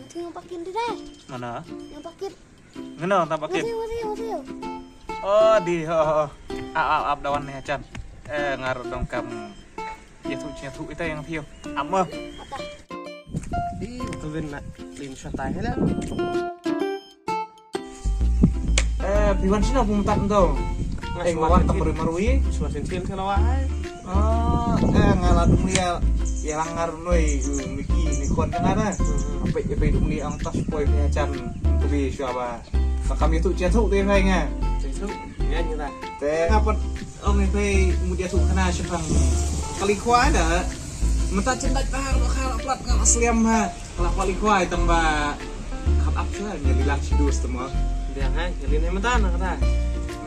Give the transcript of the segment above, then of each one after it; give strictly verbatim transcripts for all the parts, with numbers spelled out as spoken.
Tengok pakin tu dah. Mana? Yang pakin. Ngena tak pakin? Masih, masih, masih. Oh, di, ho, ho. Ap, ap, ap, dawan ni, Chan. Eh, ngar dong kam. Ya tu, ya tu, kita yang view. Apa? Di, betul nak. Lin syatai lah. Eh, phi wan shano phi mynta to? Nga shu wan tang marwei marwei. Shu wan shen shen shen wahai. Ah, eh, nga la dum lia, ïa lang ngar noi, uh, Miki, ni khon ka ngar, eh. Hmm. Apei, apei dum lia ang tas poi phi Chan, ka bi shu ba. Ka kam ïa tu, ïa tu te phai nga. Ïa tu, ïa ni la. Te nga pat ong ïa phi mut ïa tu khana shu pang. Kali khwa da. Mynta chen dait ba, ba kha plat nga sliam ha. Ka la pali khwai tang ba. Hap ap sha, ïa li lang shi dus tang mo. Biang ha, ïa li ne mynta na kata.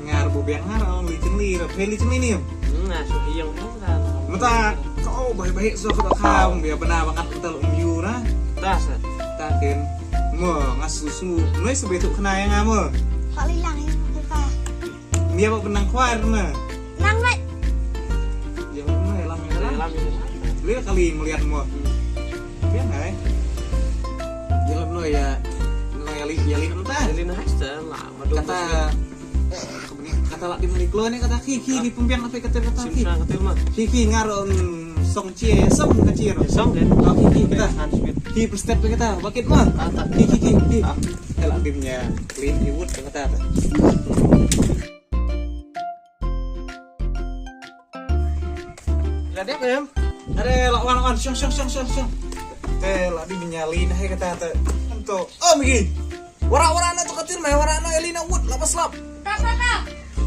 Ngar bu biang ngar, ong li ching li, ra phe li ching li ni. Hmm, na shu hi yang mo kata. Mynta, ka o, bai, bai, so kata ka, ong bia bana ba ngat mynta lo ong yu ra. Ta sa. Ta ken. Mo, nga su su, noi su betu khna ïa nga mo. Ka li lang ïa kata. Mia ba benang khwar na. Nang ngai. Ya, ngai lam ya. Lam ya. Lia kali melihat mo. Mia ngai. Ya, no ya. No ya li, ya li nang ta. Ya li nang ta lah. Kata, kata lah di meli klo ni kata ki, ki, di pembiang apa kata, kata ki. Sim sa kata mah. Ki, ki ngar on song cie, song ka cie. Song kan? Oh, ki, ki kata. Ki step kata. Bakit mah? Ki, ki, ki, ki. Kata lah di nya clean iwut kata. La dep em? Are, la wan, wan, shong, shong, shong, shong, shong. Te, la di minya li na he kata te. Anto. Oh, Miki. Wara, wara na to katil mai, wara na eli na wut, la paslap. Ta, ta, ta.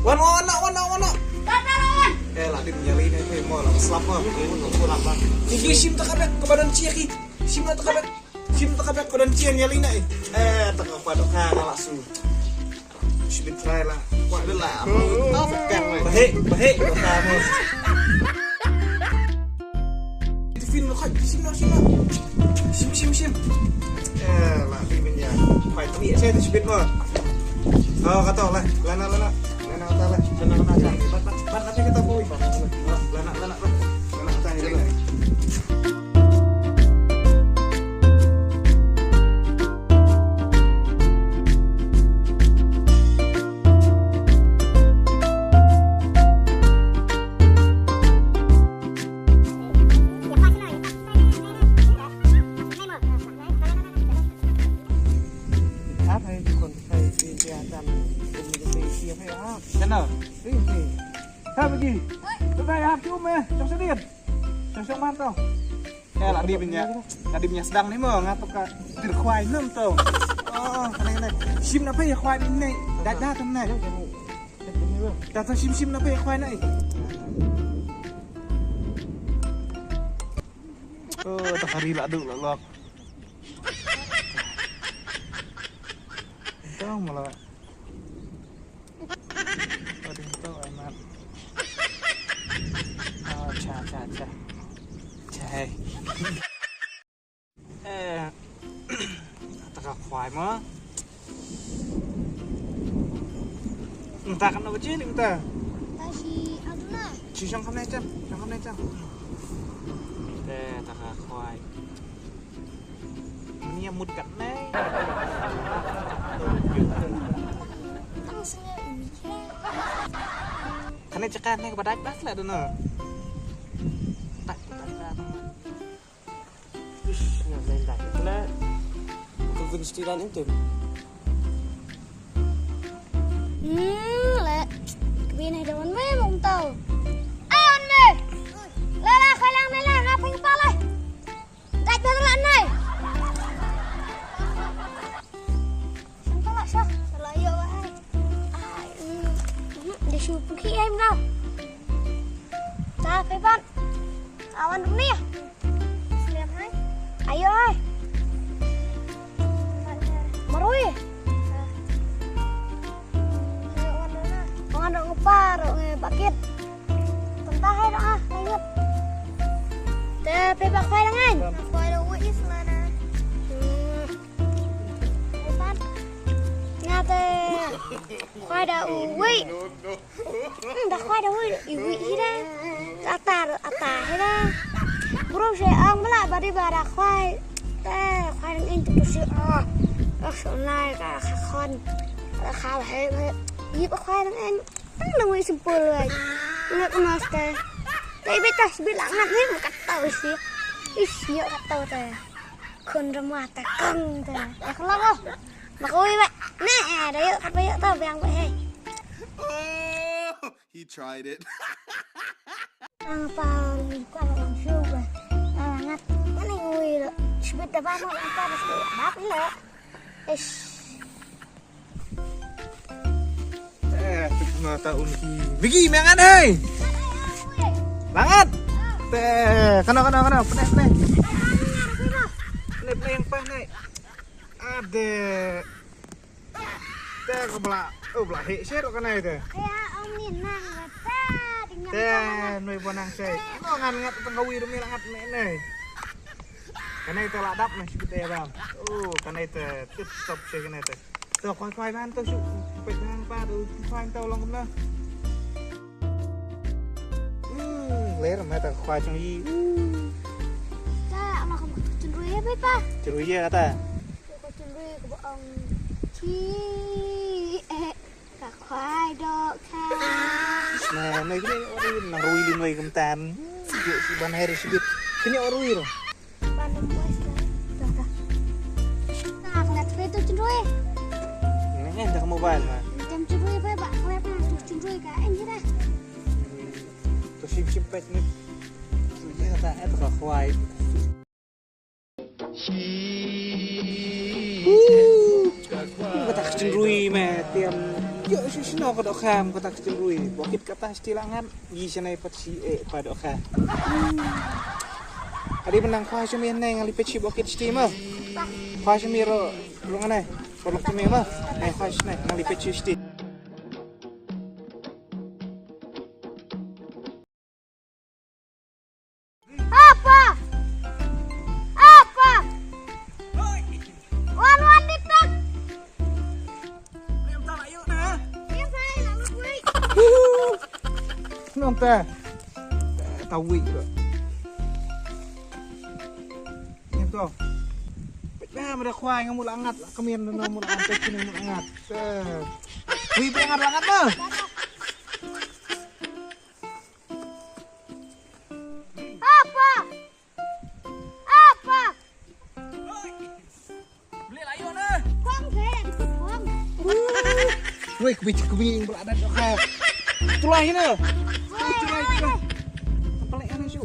Wan, wan, wan, wan, wan, wan. Ta, ta, la wan. Eh, la di minya li na he mo, la paslap mo. Wut, wut, wut, la. Miki, shim ta kabek, ka badan cie ki. Shim ta kabek. Shim ta kabek, ka badan cie ni li na eh. Eh, ta ka pa do ka, la su. Shibit try lah. Shibit lah. Bahe, bahe, bahe mo. Itu fin mo, shim mo, shim mo. Shim, shim, shim. Eh, lah, di min ya. Pai tu ni, saya tu shibit mo. Oh, kata lah. Lana, lana. Lana, kata lah. Lana, lana, lana. Bat, bat, bat, bat, kita boy. Lana, lana, lana. Lana, kata ni. Sana. Ring, ring. Ka bagi. Tu dah ya tu meh. Jom sedih. Jom, jom mantau. Eh, la dip nya. La dip nya sdang ni mo, nga to ka tir khwai num to. Oh, kane, kane. Shim na phi khwai ni. Da, da, tam na. Da, da, shim, shim na phi khwai na. Oh, ta kari la du la lok. Tong mo la. Aduh, to amat. Oh, cha, cha, cha. Cha, hey. Eh, ta ka khwai mo. Nta kan no chi ni nta. Ta shi aduna. Chi shong kam ne chan, shong kam ne chan. Te ta ka khwai. Ni mut kat ne. Tang sene ini. Kane cakap ne kepada bas lah dona. Tak, tak, tak. Ish, nggak main dah. Itulah. Kevin Stilan itu. Hmm, le. Kevin ada wan wei mong tau. Awan wei. Lala, khalang, lala, ngaping pala. Gat bang la nai. Santa la sha. Sala yo ai. Ai. Dia shu pergi ai mengau. Dah, Pepan. Awan dum ni. Sliam hai. Ayo ai. Marui. Awan dum ngepar, nge bakit. Tentah hai dah ah, lanjut. Te pe bak phai lengan. Phai dah wei is lana. Hmm. Phai pan. Nga te phai dah wei. Hmm, dah phai dah wei, i wei hi dah. Ata, ata hi dah. Bro, saya ang mala bari bara phai. Te khwai nang eng tu si, oh. Oh, so nai ka kha khon. Ka kha he he. Yip khwai nang eng. Tang nang wei simpul wei. Ngat mas te. Te beta sbil ngat ni ka tau si. Is yo ka tau te. Khun rama te kang te. Ya kala ko. Mak wei ba. Ne, da yo ka ba yo to biang ba he. He tried it. Ang pa, ang pa, ang shu ba. Ang ngat, mana ngui lo. Sibit da ba mo ang pa, sibit da ba lo. Ish. Eh, tu ma ta un ki. Migi, me ngan hai. Langat. Te, kano, kano, kano, pene, pene. Pene, pene yang pa nai. Ade. Te ka bla, oh bla he sher ka nai te. Ya, ong ni nang te. Te noi bo nang sei. No ngan ngat tang kawi rumi la ngat me nai. Ka nai te la dap me shi te bang. Oh, ka nai te tip top sei ka nai te. To khwai khwai ban to shu. Pek ban pa to khwai to long kumna. Hmm, ler me ta khwai chung yi. Ta ma kham chun rui ya pa. Chun rui ya ta. Ka chun rui ka ba ong chi eh ka khwai dok kha. Nah, nah kini ori nang rui lin wai kumtan. Yo si ban hai ri sibit. Kini ori ro. Ban nang boys lah. Dah dah. Nah, aku nak tu chun rui. Ini kan dah mobile mah. Jam chun rui ba ba khwai ba tu chun rui ka en jira. To sim sim pet ni. Tu je kata eh to ka khwai. Ka tak chun rui me tiam. Yo shi shi no ka dok kham ka tak chun rui. Bokit kata sti langan. Yi shanai pat shi e pa dok kham. Adi benang khwa shi me neng ali pet shi bokit sti ma. Khwa shi me ro ro nganai. Ko lok shi me ma. Nai khwa shi nai ngali pet shi sti. Apa? Apa? Wan wan di tak. Yang saya lalu gue. Nong ta. Tawi ba. Ni to. Ba mada khwai ngamu langat la kemien na mu langat ta kini mu langat. Wi ba ngat langat na. Apa? Apa? Beli layu na. Bang saya di kebang. Woi, kebi kebi yang berada tu kau. Tulai na. Tulai na. Apa lagi ana syu?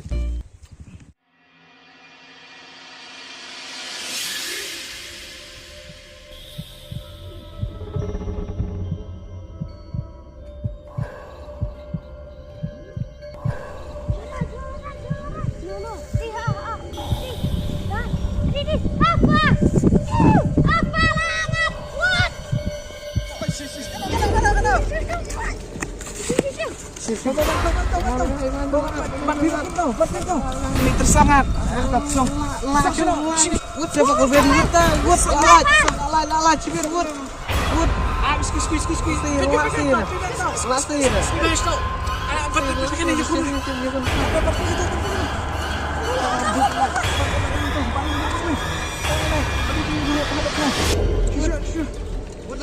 Ini tersangat. Wut, siapa korban kita? Wut, Allah, Allah, Allah, cibir, wut. Wut. Ah, squeeze, squeeze, squeeze, squeeze. Last year, last year. Last year. Wut,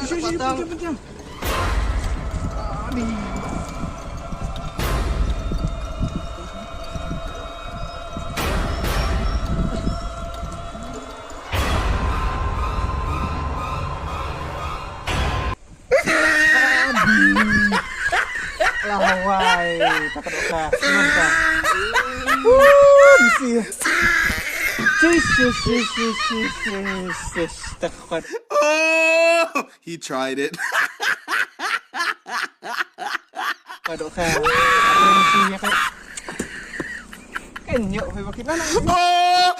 Lawai, takut oka. Nonton. Wuh, mesti. Sis, sis, sis, sis, sis, sis. Takut. Oh, he tried it. Takut oka. Mesti ya kan. Kan nyok, hoi bakit mana? Oh!